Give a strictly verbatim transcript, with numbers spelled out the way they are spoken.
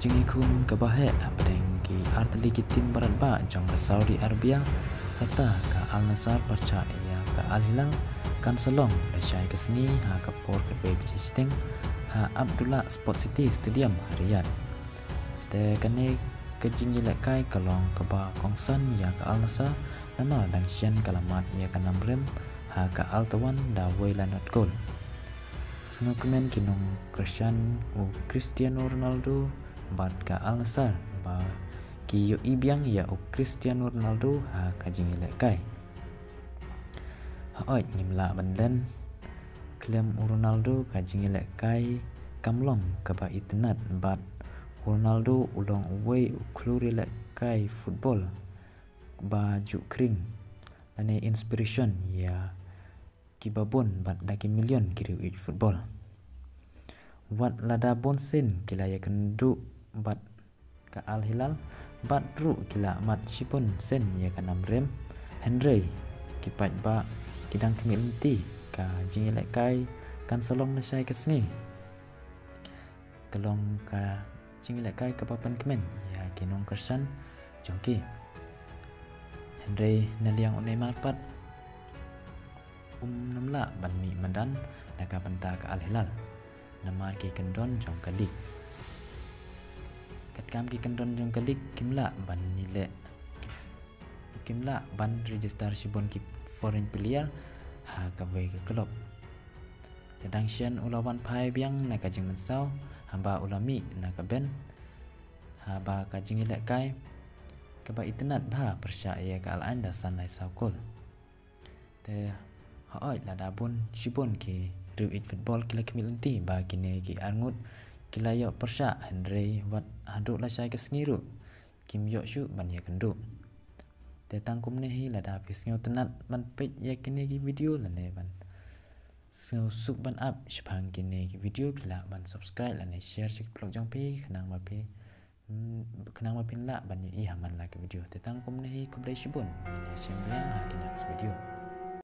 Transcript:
Jingïakhun kaba heh hapdeng ki artylli ki tim barat bah jong ka Saudi Arabia, kata ka Al Nassr pyrshah ïa ka Al Hilal, kan sa long lashai ka sngi ha ka por khatwei baje shiteng ha Abdullah Sports City Stadium ha Riyadh. Te kane ka jingïalehkai ka long kaba kongsan ïa ka Al Nassr namar dang shen ka la mad ïa ka nam rem ha ka Al Taawoun da wei la not gol. Sngewkmen ki nongkyrshan u Cristiano Ronaldo bad ka Al Nassr ba ki ïohi biang ïa u Cristiano Ronaldo ha ka jingïalehkai. Hooid, ngim lah ban len khlem u Ronaldo, ka jingïalehkai kam long kaba itynnad bad u Ronaldo u long uwei u khlur ïalehkai football ba ju khring lane inspiration ïa kiba bun bad da ki million ki riew ïeit football. Wat lada bun sien ki la ïakynduh bad ka Al Hilal bad ruh ki la mad shibun sien ïa ka nam rem, hynrei ki paidbah ki dang khmih lynti, ka jingïalehkai kan sa long lashai ka sngi. Ka long ka jingïalehkai kaba pynkmen ïa ki nongkyrshan jong ki. Hynrei na liang u Neymar pat, um nym lah ban mih madan na ka bynta ka Al Hilal namar ki kyndon jong ka lig. Katkam ki kyndon jong ka lig kim lah ban ïaleh, kim lah ban register shibun ki foreign player ha kawei ka club. Te dang shen u la wan phai biang na ka jingmynsaw haba u la mih na ka bench, haba ka jingïalehkai kaba itynnad bha pyrshah ïa ka Al Ain da san lai saw gol. Te hooid, lada bun shibun ki riew ïeit football ki la khmih lynti ba kine ki arngut ki la ïoh pyrshah, hynrei wat haduh lashai ka sngi ruh kim ïoh shuh ban ïakynduh. Te tang kumne hi, lada phi sngewtynnad ban peit ïa kine ki video lane ban sngewsuk ban ap shaphang kine ki video, phi lah ban subscribe lane share sha ki paralok jong phi khnang ba phi, mm, khnang ba phin lah ban ïohi ha man la ki video. Te tang kumne hi, khublei shibun. Ngin ïashem biang ha ki next video.